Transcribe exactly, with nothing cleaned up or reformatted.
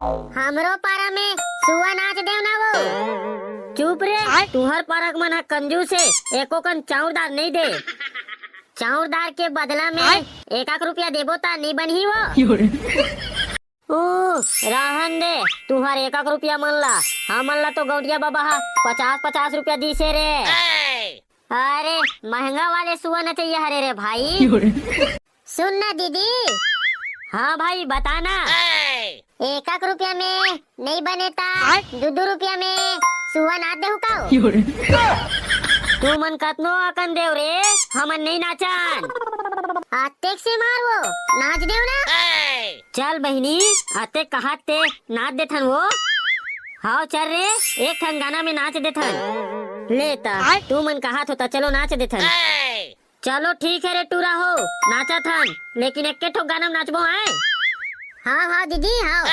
हमरो पारा में सुआ नाच देव ना वो। चुप रे, तुहर पारा के मन ह कंजूस हे, एको कन चाउर दार नहीं दे। चाउर दार के बदला में एक आख रुपया देबो ता नहीं बनही वो। ओ, रहन दे, तुहर एक आख रुपया मन ला, हमन ला तो गौंटिया बाबा हा पचास पचास रुपया दीसे रे। अरे, महंगा वाले सुआ न चाहिए हरे रे भाई। सुन ना दीदी। हाँ भाई, बता ना। एक आख रुपया में नहीं बने ता, दू दू रुपया में सुआ नाच देहू का? तू मन कतनो अकन देव रे, हमन नहीं नाचन। अतेक से मार वो, नाच देव ना। चल बहिनी, अतेक कहात ते नाच देथन वो। हाव चल रे, एक ठन गाना में नाच देथन। ले ता, तू मन कहात हो ता चलो नाच देथन। चलो ठीक है रे टूरा हो, नाचत हन, लेकिन एक्के ठो गाना में नाचबो हैं। हाँ हाँ दीदी हाँ।